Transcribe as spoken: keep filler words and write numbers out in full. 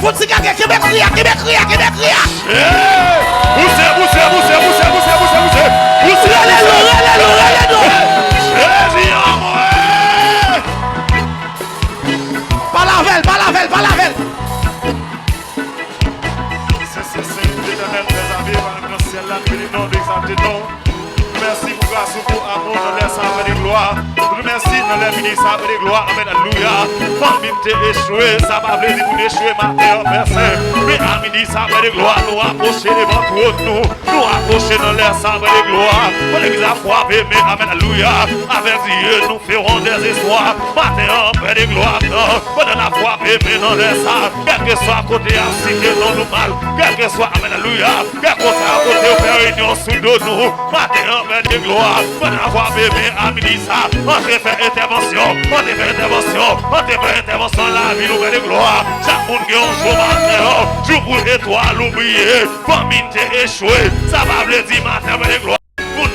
Pou ti gade, kenbe kri a, kenbe kri a, kenbe kri a. Pouse, pouse, pouse. Rele nou, rele nou, rele nou. Jezi anmwe. Pale avè l, pale avè l, pale avè l. Se, se, se, Letènèl dèzame, nan syèl la, beni non, egzalte non. Mèsi pou gras ou, pou amou nan lè sa, Pè de glwa. Nou di mèsi nan lè vini sa, Pè de glwa. Amèn, alelouya. Fanmi m te echwe, sa pa vle di pou n echwe maten an, Pè Sen. Men a midi sa, Pè de glwa, nou apwoche devan twòn nou. Nou apwoche nan lè sa, Pè de glwa. Pou legliz la frape men, amèn, alelouya. Avèk Dye, nous ferons des exploits. Maten an, Pè de glwa, non. Pandan n ap frape men nan lè sa, kèlkeswa kote y ap site non nou mal, kèlkeswa, amèn, alelouya, kèlkeswa kote yo fè reyinyon sou do nou, maten an, Pè de glwa, pandan n ap frape men a midi sa, antre fè entèvansyon, antre fè entèvansyon, antre fè entèvansyon nan lavi nou, Pè de glwa. Chak moun gen yon jou maten an, jou pou etwal ou briye, fanmi n te echwe, sa pa vle di maten, Pè de glwa.